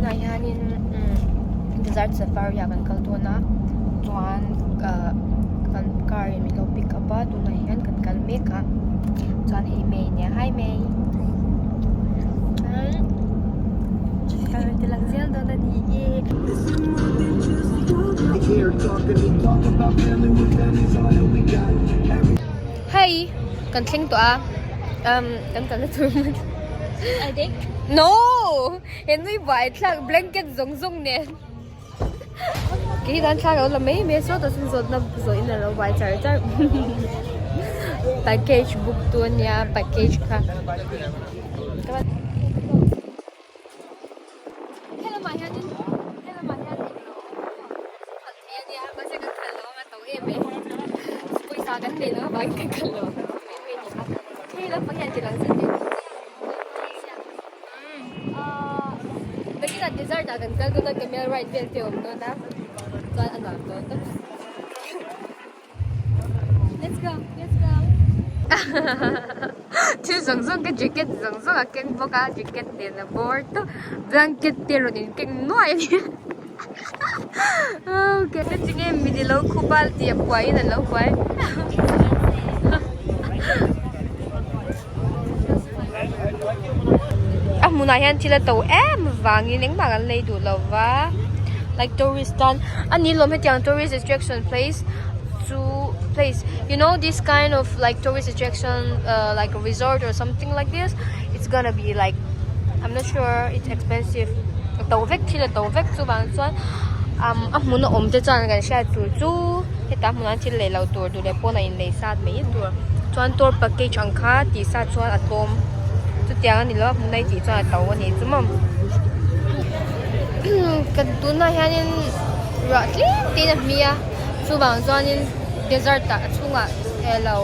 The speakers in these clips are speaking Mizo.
Tunah hianin umm desert safari ah kan kal dawn a chuan ahh kan car in min lo pick up a tunah hian kan kal mek a chuan hei May nia hi May ka rawn ti lang zel dawn a ni e. Hi kan thleng tawh a umm kan kalna tur hmun no he nui buai thlak blanket zawng zawng nen kei hian thla ka lo la mai mai a sawtah sawn zawhna zawhin a lo buai char char package book tu ania package kha. Helamah hianin helamah hian englo khalh theih ania mahse kan khalh lo anga to em mai pawisa kan neih loh avangin kan khalh lo ang a mai mai a ni a hei lampang hian ti lang zet in nakinah desert ah kan kal dawn a camel ride vel te a awm dawn a chuan a nuam dawn tawp. Let's go let's go Thil zawng zawng ka jacket zawng zawng a keng bawk a jacket nen a bawr tawp blanket te rawn in keng nuai a ni okay ka tinge mi ni lo khup a tih a puai in an lo huai a hmunah hian thil a to em vangin engmah kan lei duh lo va like tourist tan a ni lawm hetiang tourist attraction place chu place you know this kind of like tourist attraction ah like resort or something like this it's gonna be like I'm not sure it's expensive a to vek thil a to vek chuvang chuan umm a hmun a awm te chuan kan hriat tur chu hetah hmunah thil lei loh tur duh leh pawn a inlei sat mai tur chuan tour package ang kha tih sa chuan a tlawm chutiang a ni lo a hmun a i tih chuan a to a ni chu maw kan tunah hianin ruah tlem te in a hmi a chuvang chuanin desert ah a chhungah elo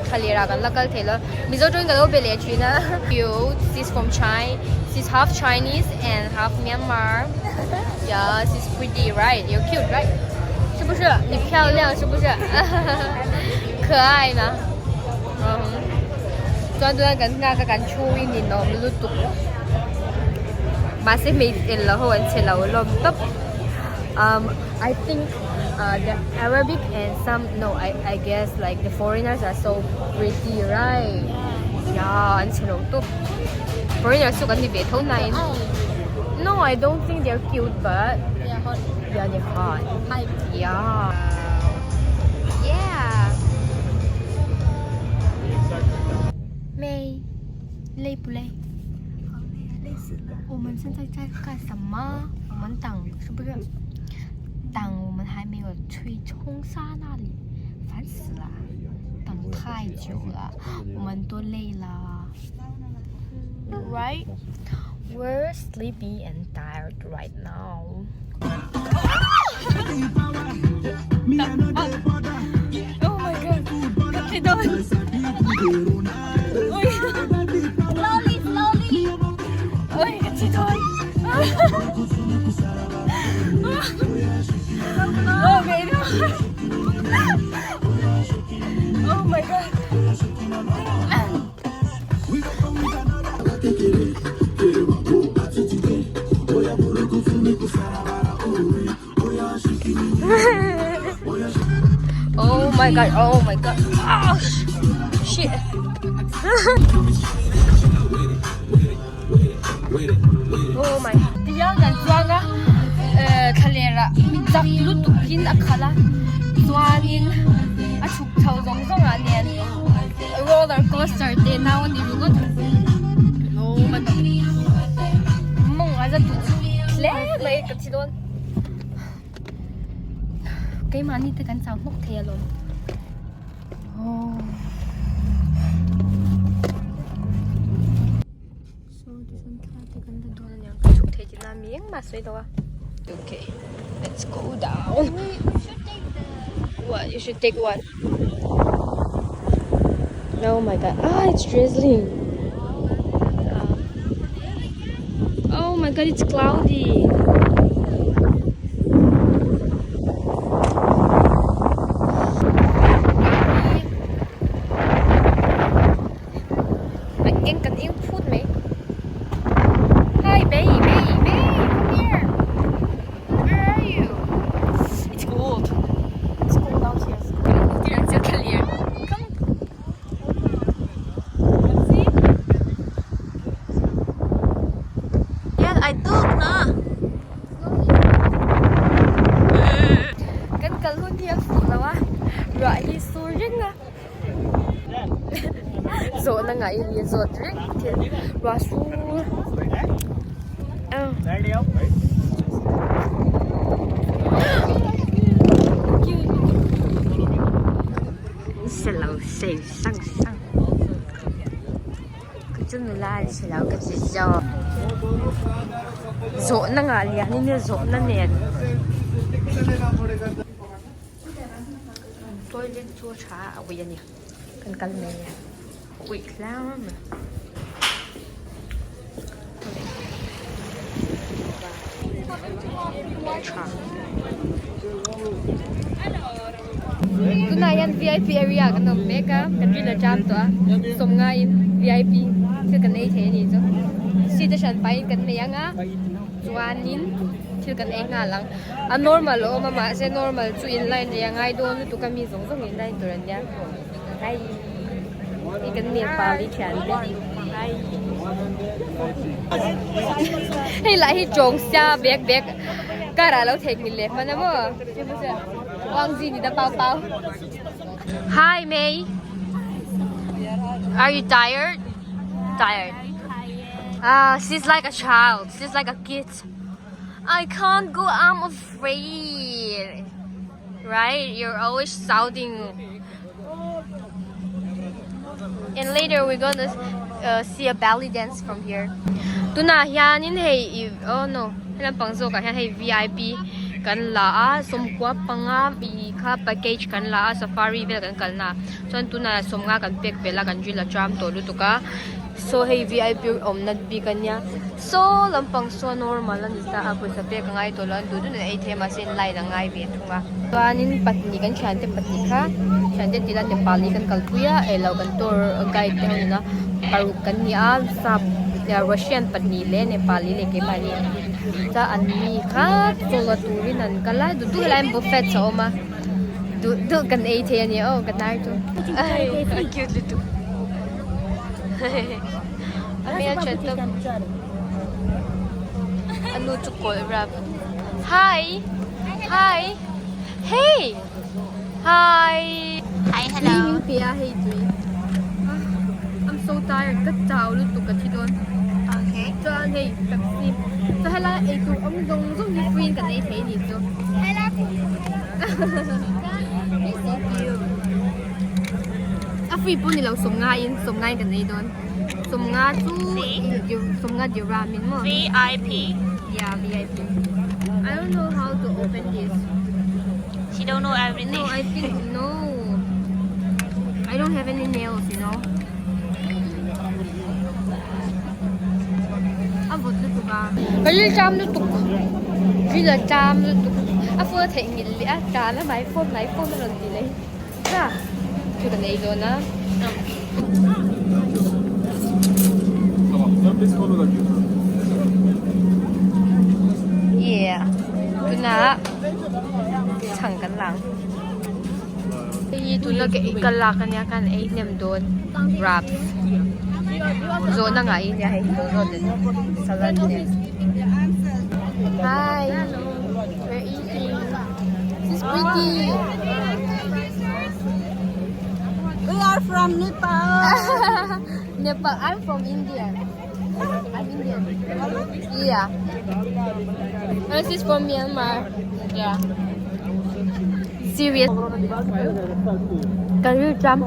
thla leh ah kan la kal thei lo mizo tawngin ka lo be leh thin a cute she's from China she's half Chinese and half Myanmar yeah she's pretty right you're cute right 是不是你漂亮是不是可爱吗chuan tunah kan nghak a kan thu in ninawm lutuk mahse hmeichhe lo ho an che lo hlawm tawp um I think uh the Arabic and some no I I guess like the foreigners are so pretty right yeah an che lo tawp foreigners chu kan ni ve tho nain no I don't think they are cute but yeah they are hot yeah yeah 妹，累不累？好累啊，累死了。我们现在在干什么？我们等是不是？等我们还没有去冲沙那里，烦死了，等太久了，我们都累了。Right? We're sleepy and tired right now. Oh my god. Slowly, slowly. Oi, ka thi dawn. Oh, baby. Oh my god. Oh my god, oh my god. Oh, shit. Oh my. Tiang kan chuang a, eh thlaler ah chak lutuk in a khalh a, chuanin a chhuk chho zawng zawng ah nen roller coaster te nau a ni ringawt. Oh my god. Mawng a za duh hle mai ka thi dawn. Keimahni te kan chau hnawk thei alawm. Oh. So tichuan thla te kan la dawn aniang ka chhuk thei tihna mi engmah sawi lo a. Okay, let's go down. We should take the What? You should take what? Oh my god. Ah, it's drizzling. Oh my god, it's cloudy. Eng kan eng phut mai. Hi, baby, baby, come here. ngah i resort reng thil ruah sur se lo sei sang sang ka chu nula an si lo ka ti zawk zawhna ngah lian in zawhna nen. Toilet chu a tha a ui a ni kan kal mai a uih hlau mai tha tunah hian V I P area kan awm mek a kan rin a jam tawh a sawmnga in V I P thil kan ei thei a nih chu seat a hran pahin kan nei ang a chuanin thil kan ei nghal ang. A normal a awm a mahse normal chu in line rei a ngai dawn lutuk a mi zawng zawng in line tur an nia hai hei kan Nepali thian te hai hei lah hi chawng sia bag bag car ah lo theihnghilh leh hman a maw wangzi ni da pau pau hi May are you tired tired ah she's like a child she's like a kid. I can't go I'm afraid right you're always shouting and later we're gonna uh, see a belly dance from here tunah hianin hei oh no helam pang zawkah hian hei V_I_P kan la a sawmkua panga ih kha package kan la a safari vel kan kalna chuan tunah sawmnga kan pek belh a kan ril a tram tawh lutuk a saw hei V_I_P awmna bik ania. Saw lampang saw normal a ni ta a pawisa pek a ngai tawh lo a duh duh in a ei thei a mahse line a ngai ve thung a chuanin pahnih kan thiante pahnih kha thiante tih lah Nepali kan kalpui a eng lo kan tour guide te ho nena paruk kan ni a sap Russian pahnih leh Nepali leh keimahni chuan an ni kha chaw la turin an kal a duh duh helai ah hian buffet a awm a duh duh kan ei thei a ni aw ka hnar chu a cute lutuk. A hmeltha tawp a nu chu kawlh rap hi hi hey hi hi hello tui min pe a hei tui I'm so tired ka chau lutuk ka thi dawn okay chuan hei pepsi chuan helai eitur awm zawng zawng hi free in kan ei thei a nih chu he's so cute a free pawh ni lo sawmnga in sawmnga in kan ei dawn. Sawmnga chu sawmnga dirham in maw? VIP. Yeah, VIP. I don't know how to open this. She don't know everything. No, I think no. I don't have any nails, you know. A vawt lutuk a. Ka ril ṭam lutuk. Ril a ṭam lutuk. A phone a theihnghilh leh a ṭan a my phone my phone a rawn ti leh. Kha chu kan ei dawn a. Yeah tunah chhang kan lang. Hei tuna ka ei ka lak ania khan ei hnem dawn wraps zawhna ngah hi nia hei salad nen. Hi we're eating. She's pretty. We are from Nepal. Nepal. I'm from India. I'm Indian. Yeah. And she's from Myanmar. Yeah. Serious. Can you jump?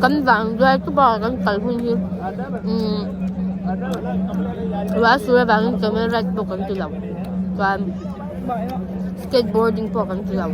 Kan vang duai chupa kan kal hun hi umm ruah sur avangin camel ride pawh kan ti lo chuan skateboarding pawh kan ti lo.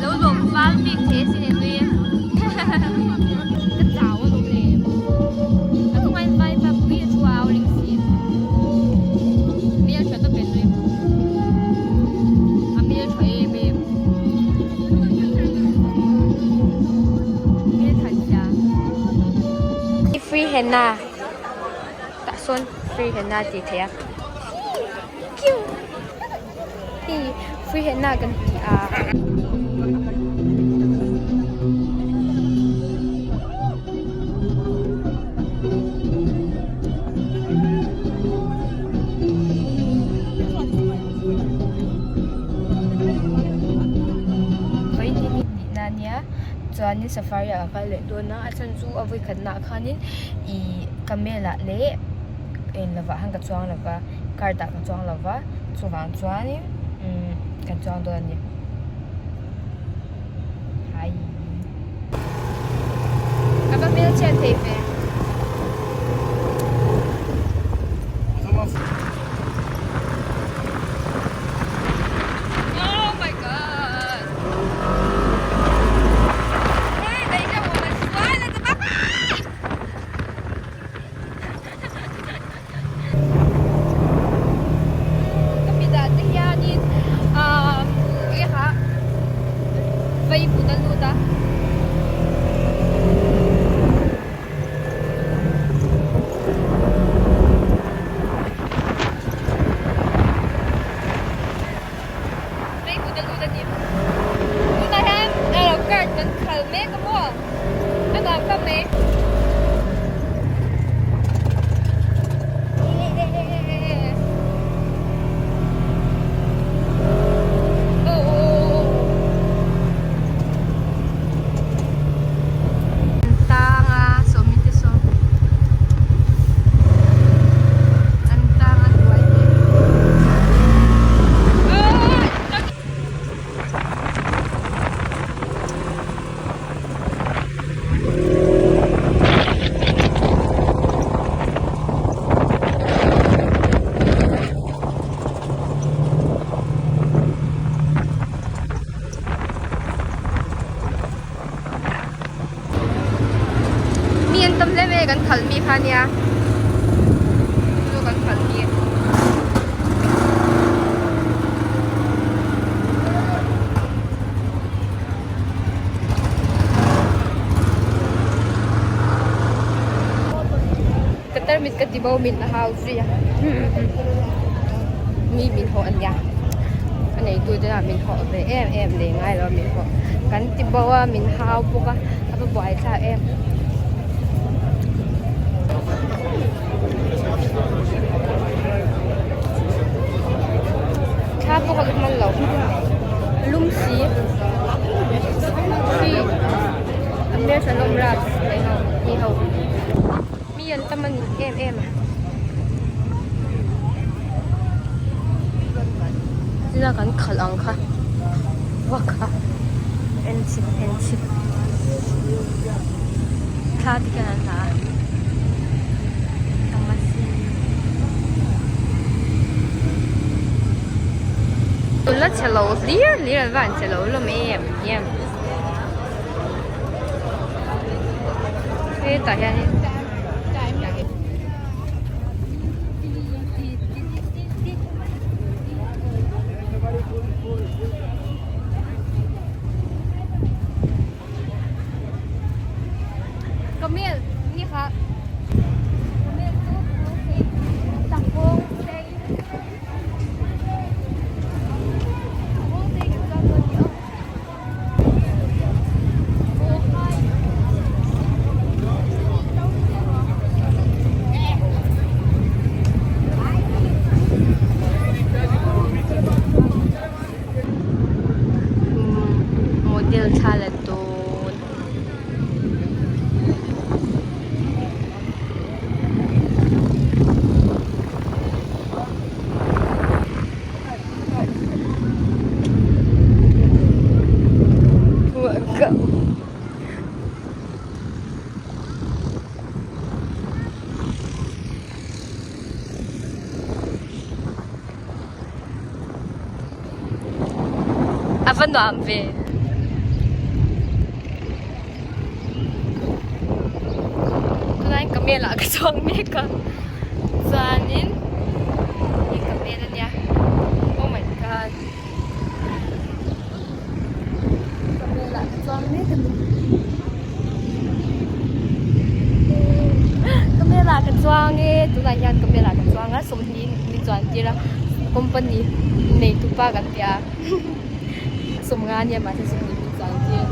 Lo lawm fal bik the sin e nui ka chau a lawm le a hnungah hian vai pa pui a thu a au ring si hmel tha tawp e nui a hmel tha em em hmel tha sia free henna tah sawn free henna tih theih a Hei free henna kan ti a. Vawiin hi ni hnih na ania chuanin safari ah ka kal leh dawn a a chhan chu a vawi khatna ah khanin ih camel ah leh eng lovah khan ka chuang lova. Cart ah ka chuang lo va chuvang chuanin umm kan chuang dawn a ni hai a va hmelchhiat thei ve. Oh my god Hey 等一下我们摔了怎么办 Ka midah te hianin ahh eng kha vei hmun a lut a. Vei hmun a lut a ni. Tunah hian cart kan khal mek a maw a nuam khawp mai. Tang a sawmi te saw an tang a hnuai hi. Mi an tam hle mai a kan khalh mi kha ania chu kan khalh mi. Ka tarmit ka ti bo min a hau zui a mi min hawh a nia a neitu te lah min hawh ve em em leh ngai lo min hawh kan ti bo a min hau bawk a a va buai thlak em. Thla pawh ka la hman lo lum si khi a hmeltha hlawm rap mi ho mi an tam a ni em em a chila kan khalh ang kha vak a en chhin en chhin thla te khian an la a. La chhe lo hlir hlir an va han chhe lo hlawm em em hetah hianin Camel ni kha Camel chu thla la dawn. A va nuam ve. Tunah hian camel ah ka chuang mek a chuanin hei camel ania oh my god camel ah ka chuang mek ani camel ah ka chuang e tunah hian camel ah ka chuang a sawmhnih min chuan tir a company nei tupa kan tia sawmnga ania mahse sawmhnih min chuan tir.